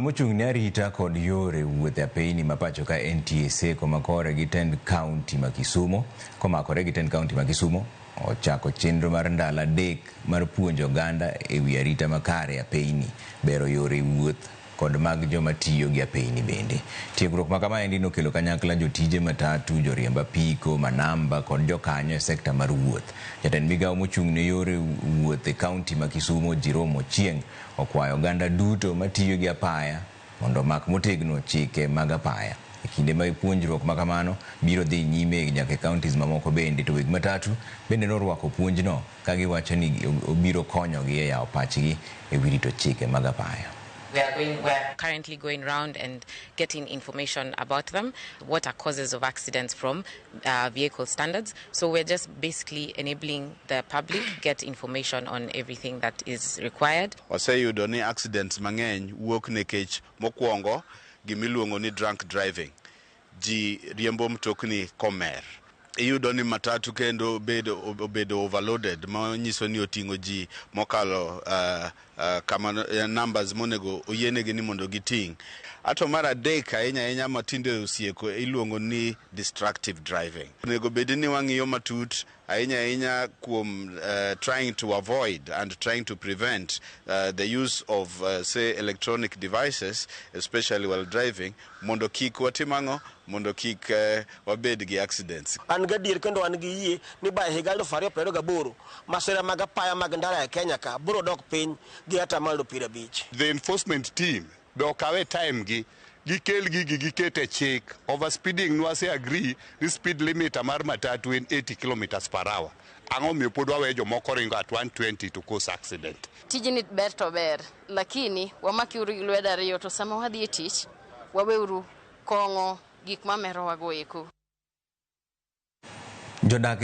Duol mochung' ne arita kod yore wuoth e apeyni ma pacho ka NTSA komakore gi tend kaunti ma Kisumo komakore gi tend kaunti ma Kisumo ochako chenro mar ndalo 3 mar puonjo oganda ewi arita makare e apeyni, bero yore wuoth kod mag joma tiyo gi apeyni bende. Tiegruok ma kamaendi nokelo kanyakla jotije matatu, joriemb apiko, manamba kod jokanyo e sekta mar wuoth. Jatend migawo mochung' ne yore wuoth e kaunti ma Kisumo Jerome Ochieng' okwayo oganda duto matiyo gi apaya mondo omak motegno chike mag apaya. E kinde mag puonjruok ma kamano biro dhi nyime nyaka e counties mamoko bende to weg matatu bende norwako puonjno ka giwacho ni obiro konyogi e yawo pachgi e wi rito chike mag apaya. We are currently going round and getting information about them, what are causes of accidents from vehicle standards. So we're just basically enabling the public get information on everything that is required. Waseyudo ni accidents mang'eny wuok nikech mokwongo gimiluongo ni drunk driving. Ji riembo mtokni komer. Iyudo ni matatu kendo obedo overloaded, manyiso ni oting'o ji mokalo kama numbers monego oyienegi ni mondo giting'. Ato mar adek ahinya ahinya matinde osieko iluongo ni distractive driving. Onego bed ni wang'iyo matut ahinya ahinya kuom trying to avoid and trying to prevent the use of say, electronic devices, especially while driving, mondo kik watim ang'o, mondo kik wabed gi accidents. An gadier kendo an gi yie ni by higa 2028 masira mag apaya mag ndara e Kenya ka biro dok piny gi 50%. The enforcement team be okawe time gi gikel gigi giket e chik. Overspeeding nwase agree ni speed limit mar matatu en 80 kilometers per hour. Ang'o miyo pod waweyo jomoko ringo at 120 to cause accident? Tijni ber to ber, lakini wamakiuru gi lwedo ariyo to sama wadhi e tich, waweuru kong'o gik mamerowa go eko. Jodak